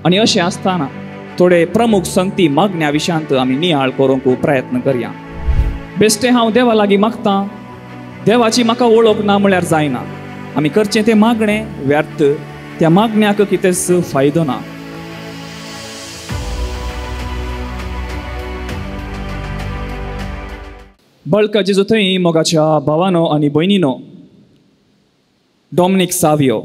आनी अशें आसतना थोडे प्रमुख संगती मागण्या विशयांत आमी नियाळ करूंक प्रयत्न करया. बेश्टें हांव देवा लागीं मागतां, देवाची म्हाका वळख ना म्हळ्यार जायना. आमी करचें तें मागणें व्यर्थ, त्या मागण्याक कितेंच फायदो ना. बळका जेजू थंय मोगाच्या भावानो आनी भयणीनो, डॉमनीक सावियो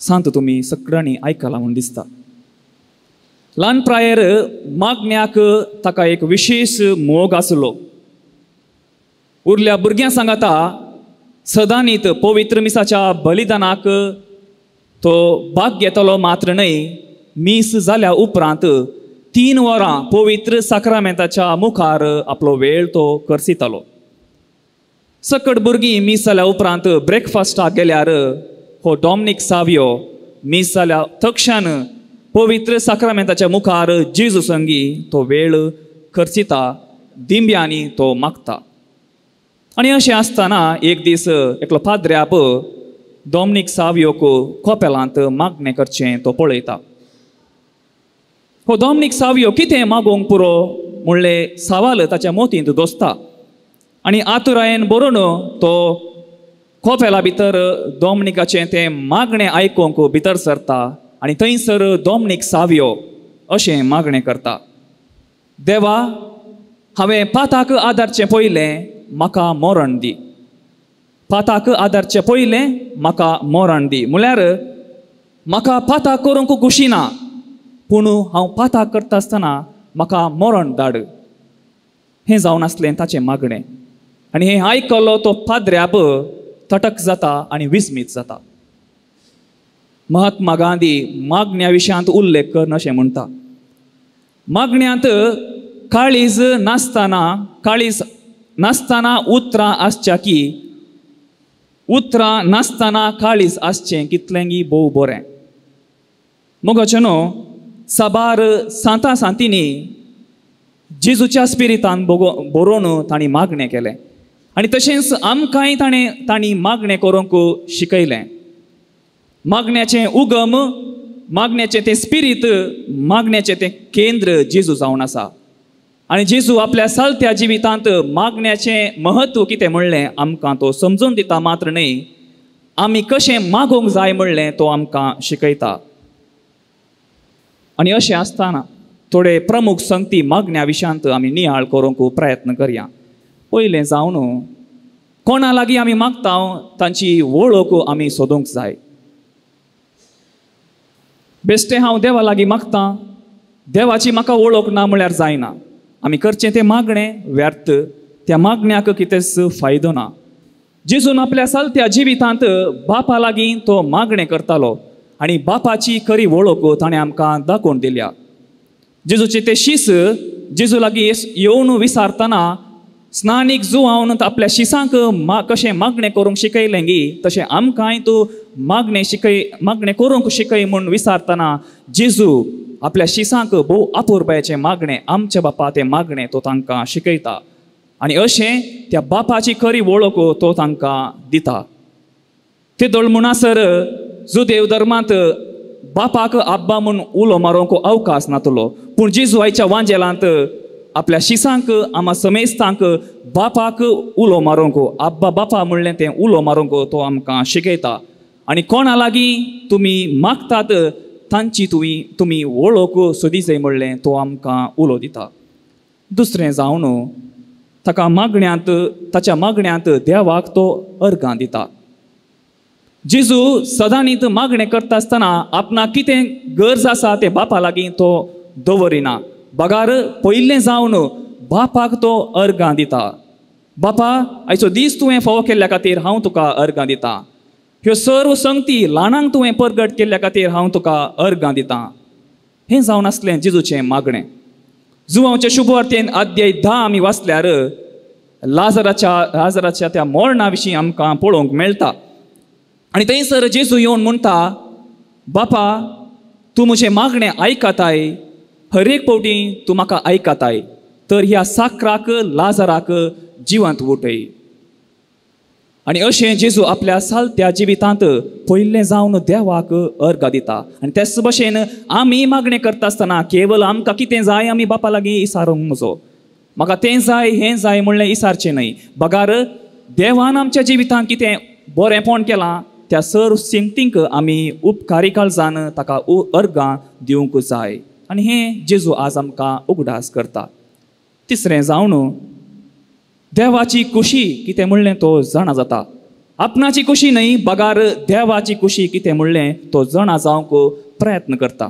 सांत तुमी सगळ्यांनी आयकला म्हूण दिसता. ल्हान प्रायेर मागण्याक ताका एक विशेश मोग आसलो. उरल्या भुरग्यां सांगाता सदांनीत पवित्र मिसाच्या बलिदानाक तो भाग घेतलो मात्र न्हय, मीस जाल्या उपरांत 3 वरां पवित्र साक्रामेंताच्या मुखार आपलो वेळ तो करसितालो. सकट भुरगीं मीस जाल्या उपरांत ब्रेकफास्टाक गेल्यार हो डॉमनीक सावियो मीस जाल्या तक्षण पवित्र साक्रामेंताच्या मुखार जेजू संगी तो वेळ खर्चिता, दिंब्यांनी तो मागता. आनी अशें आसतना एक दीस एकलो पाद्र्याप डॉमनीक सावियोक कोपेलांत मागणें करचें तो पळयता. हो डॉमनीक सावियो कितें मागोवंक पुरो म्हणलें सवाल ताच्या मोतींत दोसता आनी आतुरायेन बरोवन तो कोपेला भितर डॉमनिकाचें तें मागणें आयकूंक भितर सरता आनी थंयसर डॉमनीक सावियो अशें मागणें करता, देवा हांवें पाताक आदारचें पयलें म्हाका मरण दी, पाताक आदारचें पयलें म्हाका मरण दी. म्हळ्यार म्हाका पाताक करूंक खुशी ना, पूण हांव पाताक करता आसतना म्हाका मरण धाड. हें जावन आसलें ताचें मागणें. आनी हें आयकलो तो पाद्र्याप तटक जाता आनी विस्मीत जाता. महात्मा गांधी मागण्या विशयांत उल्लेख करून अशें म्हणटा, मागण्यांत काळीज नासतना, काळीज नासतना उतरां आसच्या की उतरां नासतना काळीज आसचें कितलेंगी भोव बरें. मोगाचें न्हू, साबार सांता सांतींनी जेजूच्या स्पिरितान बरोवन तांणी मागणें केलें आनी तशेंच आमकांय तांणी मागणें करूंक शिकयलें. मागण्याचें उगम, मागण्याचें तें स्पिरीत, मागण्याचें तें केंद्र जेजू जावन आसा. आनी जेजू आपल्या सालत्या जिवितांत मागण्याचें म्हत्व कितें म्हणलें आमकां तो समजून दिता मात्र न्हय, आमी कशें मागोवंक जाय म्हणलें तो आमकां शिकयता. आनी अशें आसतना थोडे प्रमुख संगती मागण्या विशयांत आमी नियाळ करूंक प्रयत्न करया. पयलें जावन कोणा लागीं आमी मागता तांची वळख आमी सोदूंक जाय. बेश्टें हांव देवा लागीं मागतां, देवाची म्हाका वळख ना म्हळ्यार जायना. आमी करचें तें मागणें व्यर्थ, त्या मागण्याक कितेंच फायदो ना. जेजून आपल्या सालत्या जिवितांत बापा लागीं तो मागणें करतालो आनी बापाची खरी वळख ताणें आमकां दाखोवन दिल्या. जेजूचे ते शीस जेजू लागीं येवन विसारतना स्नानीक जुवावन आपल्या शिसांक कशें मागणें करूंक शिकयलें गी तशें आमकांय तूं मागणें करूंक शिकय म्हूण विसारतना जेजू आपल्या शिसांक भोव अपुरबायेचें मागणें, आमच्या बापा तें मागणें तो तांकां शिकयता आनी अशें त्या बापाची खरी वळख तो तांकां दिता. ते दोळ म्हणसर जुदेव धर्मांत बापाक आब्बा म्हूण उलो मारूंक अवकाश नातलो, पूण जेजू आयच्या वांजेलांत आपल्या शिसांक आमा समेस्तांक बापाक उलो मारूंक, आब्बा बापा म्हणलें तें उलो मारूंक तो आमकां शिकयता. आनी कोणा लागीं तुमी मागतात तांची तुमी वळख सोदी जाय म्हणलें तो आमकां उलो दिता. दुसरें जावन ताका मागण्यांत, ताच्या मागण्यांत देवाक तो अर्गां दिता. जेजू सदांनीत मागणें करता आसतना आपणाक कितें गरज आसा तें बापा लागीं तो दवरिना, बगार पयलें जावन बापाक तो अर्गां दिता. बापा आयचो दीस तुवें फावो केल्ल्या खातीर हांव तुका अर्गां दिता, ह्यो सर्व संगती ल्हानांक तुवें परगट केल्ल्या खातीर हांव तुका अर्गां दिता. हें जावन आसलें जेजूचें मागणें. जुवांवचे शुभवार्तेन अध्याय 10 आमी वाचल्यार लाजराच्या त्या मरणा विशीं आमकां पळोवंक मेळटा. आनी थंयसर जेजू येवन म्हणटा, बापा तूं म्हजें मागणें आयकताय, हर एक फावटी तूं म्हाका आयकताय, तर ह्या साकराक लाजराक जिवंत उठय. आनी अशें जेजू आपल्या सालत्या जिवितांत पयलें जावन देवाक अर्गां दिता. आनी तेच भशेन आमी मागणें करता आसतना केवल आमकां कितें जाय आमी बापा लागीं इसारूंक नजो. म्हाका तें जाय हें जाय म्हणलें इसारचें न्हय, बगार देवान आमच्या जिवितांत कितें बरेंपण केलां त्या सर्व सिंगतींक आमी उपकारी काळजान ताका अर्गां दिवंक जाय. आनी हें जेजू आज आमकां उगडास करता. तिसरें जावन देवाची खुशी कितें म्हणलें तो जाणा जाता. आपणाची खुशी न्हय बगार देवाची खुशी कितें म्हणलें तो जाणा जावंक प्रयत्न करता.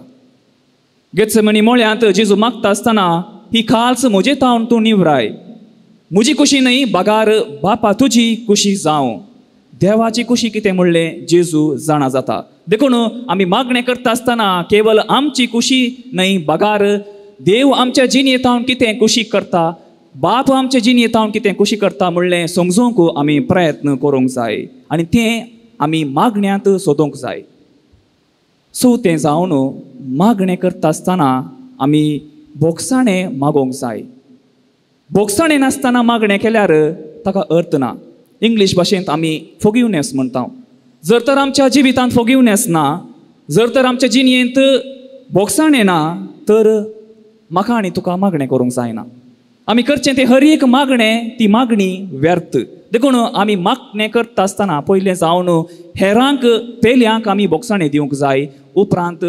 गेत्सेमनी मळ्यांत जेजू मागता आसतना ही खाल्स म्हजे तावन तूं निवराय, म्हजी खुशी न्हय बगार बापा तुजी खुशी जावं. देवाची खुशी कितें म्हणलें जेजू जाणा जाता. देखून आमी मागणें करता आसतना केवल आमची खुशी न्हय बगार देव आमच्या जिणेंत कितें खुशी करता, बाप आमच्या जिणेंत कितें खुशी करता म्हणलें समजूंक आमी प्रयत्न करूंक जाय आनी तें आमी मागण्यांत सोदूंक जाय. चवथें जावन मागणें करता आसतना आमी भोगसाणें मागोवंक जाय. भोगसाणें नासतना मागणें केल्यार ताका अर्थ ना. इंग्लीश भाशेंत आमी फोगिवनेस म्हणटा. जर तर आमच्या जिवितांत फोगिवनेस ना, जर तर आमच्या जिणेंत भोगसाणें ना, तर म्हाका आनी तुका मागणें करूंक जायना. आमी करचें तें हर एक मागणें ती मागणी व्यर्थ. देखून आमी मागणें करता आसतना पयलें जावन हेरांक पेल्यांक आमी भोगसाणें दिवंक जाय, उपरांत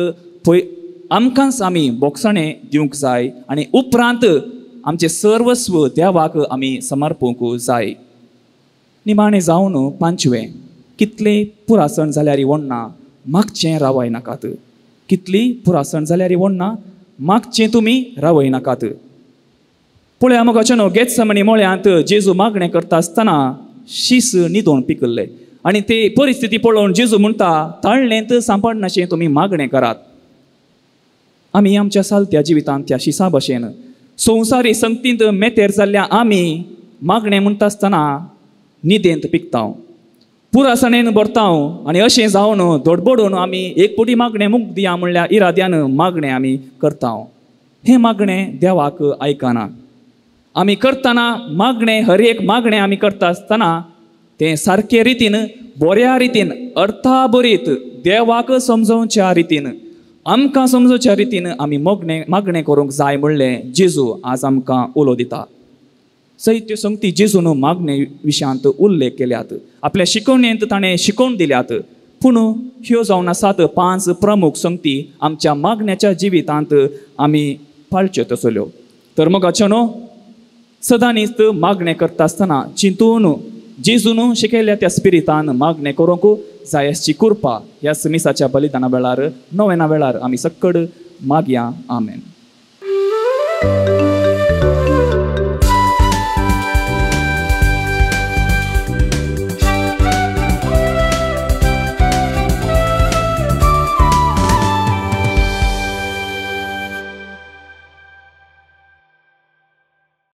आमकांच आमी भोगसाणें दिवंक जाय आनी उपरांत आमचें सर्वस्व देवाक आमी समर्पूंक जाय. निमाणें जावन पांचवें, कितलें पुरासण जाल्यार वण्णा मागचें रावय नाकात. कितली पुरासण जाल्यार वण्णा मागचें तुमी रावय नाकात. पळया मोगाच्यानो, गेत्सेमनी मळ्यांत जेजू मागणें करता आसतना शीस न्हिदोवन पिकल्ले आनी ते परिस्थिती पळोवन जेजू म्हणटा ताळणेंत सांपडनाशें तुमी मागणें करात. आमी आमच्या सालत्या जिवितांत त्या शिसा भशेन संवसारी संगतींत मेतेर जाल्ल्या आमी मागणें म्हणटा आसतना न्हिदेंत पिकता, पुरासणेन भरता आनी अशें जावन धडबडून आमी एक पुटी मागणें मुक्त दिया म्हणल्यार इराद्यान मागणें आमी करता. हें मागणें देवाक आयकना. आमी करतना मागणें हर एक मागणें आमी करता आसतना तें सारके रितीन बऱ्या रितीन अर्थाभरीत देवाक समजोवच्या रितीन आमकां समजोवच्या रितीन आमी मागणें करूंक जाय म्हणलें जेजू आज आमकां उलो दिता. सयत त्यो संगती जेजून मागणे विशयांत उल्लेख केल्यात, आपल्या शिकवणेंत ताणें शिकोवन दिल्यात. पूण ह्यो जावन आसात 5 प्रमुख संगती आमच्या मागण्याच्या जिवितांत आमी पाळच्यो तसल्यो. तर मोगाच्यानो, सदांनीच मागणें करता आसतना चिंतून जेजून शिकयल्या त्या स्पिरितान मागणें करूंक जाय आसची कृपा ह्या मिसाच्या बलिदाना वेळार नोवेना वेळार आमी सक्कड मागया. आमेन.